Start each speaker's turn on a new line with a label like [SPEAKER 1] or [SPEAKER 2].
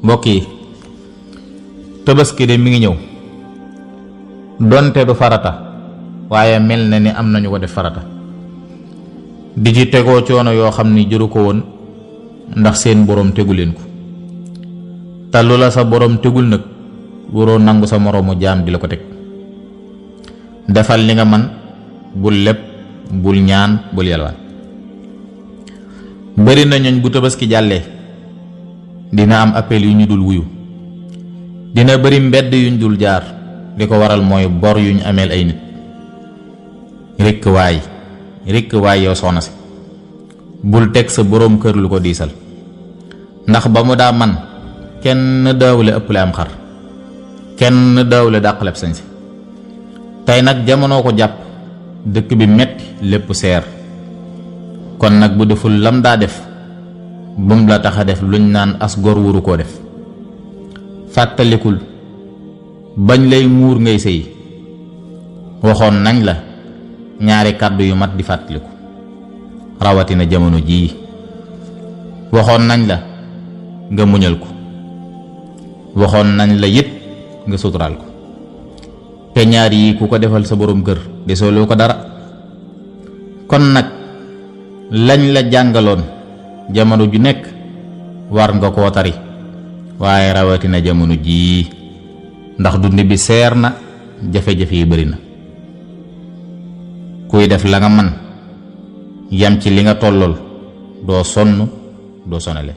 [SPEAKER 1] mbokk yi tabaski de mi ngi ñëw donte du farata waaye mel na ni am nañu ko def farata di ci tegoo coono yoo xam ni jëru ko woon ndax seen boroom tegu leen ko te lu la sa boroom tegul nag waroo nangu sa moroomu jaam di la ko teg. defal li nga man bul lépp bul ñaan bul yalwaan. bari na ñooñ bu tabaski jàllee dina am appel yu ñu dul wuyu, dina bari mbedd yuñ dul jaar, li ko waral mooy bor yuñ ameel ay nit. rekk waay yow soxna si bul teg sa boroom kër lu ko diisal, ndax ba mu daa man kenn daawule ëpple am xar, kenn daawule dàqaleb sañ si. tey nag jamono ko jàpp dëkk bi metti lépp seer, kon nag bu deful lam daa def bum la tax a def luñ naan as gor wuru koo def. fàttalikul bañ lay muur ngay sëy waxoon nañ la ñaari kàddu yu mat di fàttaliku, rawatina jamono jii. waxoon nañ la nga muñal ko, waxoon nañ la it nga suturaal ko, te ñaar yi ku ko defal sa boroom kër desooloo ko dara. kon nag lañ la jàngaloon jamono ju nekk war nga koo tari, waaye rawatina jamono jii ndax dund bi seer na, jafe-jafe yi bari na. kuy def la nga man yam ci li nga tollool doo sonn doo sonale.